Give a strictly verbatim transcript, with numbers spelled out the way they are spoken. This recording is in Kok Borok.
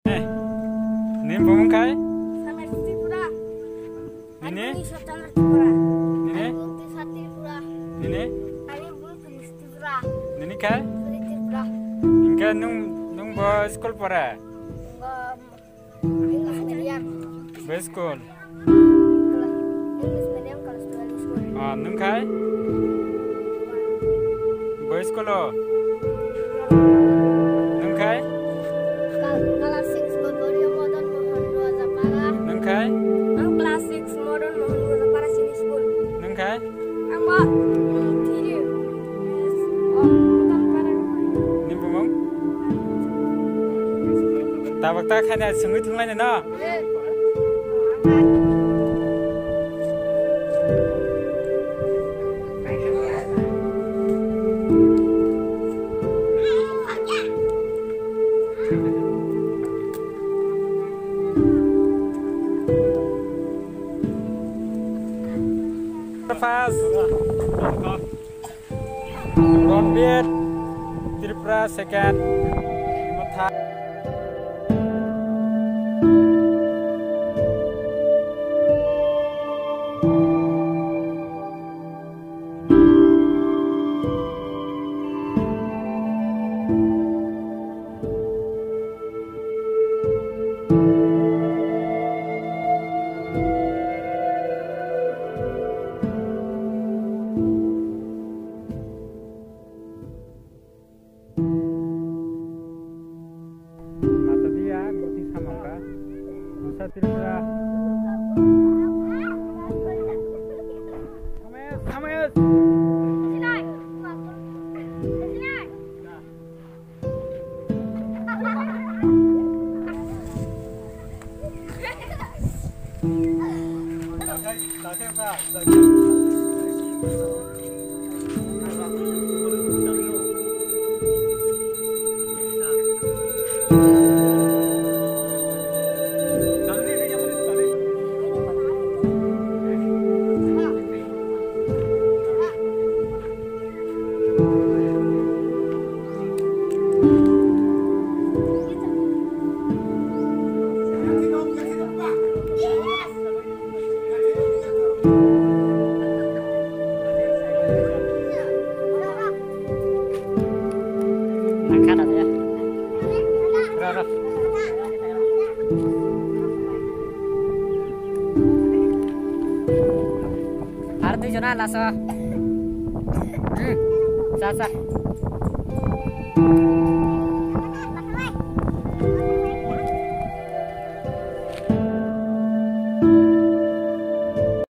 Eh, nini bumung khai? Samer Tripura. Nini? Ani bumung Sotchandra Tripura. Nini? Ani bumung Tisat Tripura. Nini? Ani bumung Prince Tripura. Nini khai? Suri Tripura. Hingke nung, nung bo school pore? Bo English medium. Bo school? English medium class twelve school. Ah, nung khai? Bo school o? Nung khai? Ka-, class six bo Borjo Madan Mohan Rojapara. Nung khai? Ang class six Madan Mohan Rojapara sini school. Nung khai? Ang bo, mm, three. Yes. Oh, Madan Para. Ni bumung? Tabak ta khai na sungui thung lai no? First. Ronbir Tripura second. Third. Masa dia, goti samangka. Nusa Tripura. Samayas, samayas. Ar dui jona laso. Hmm. Cha, cha.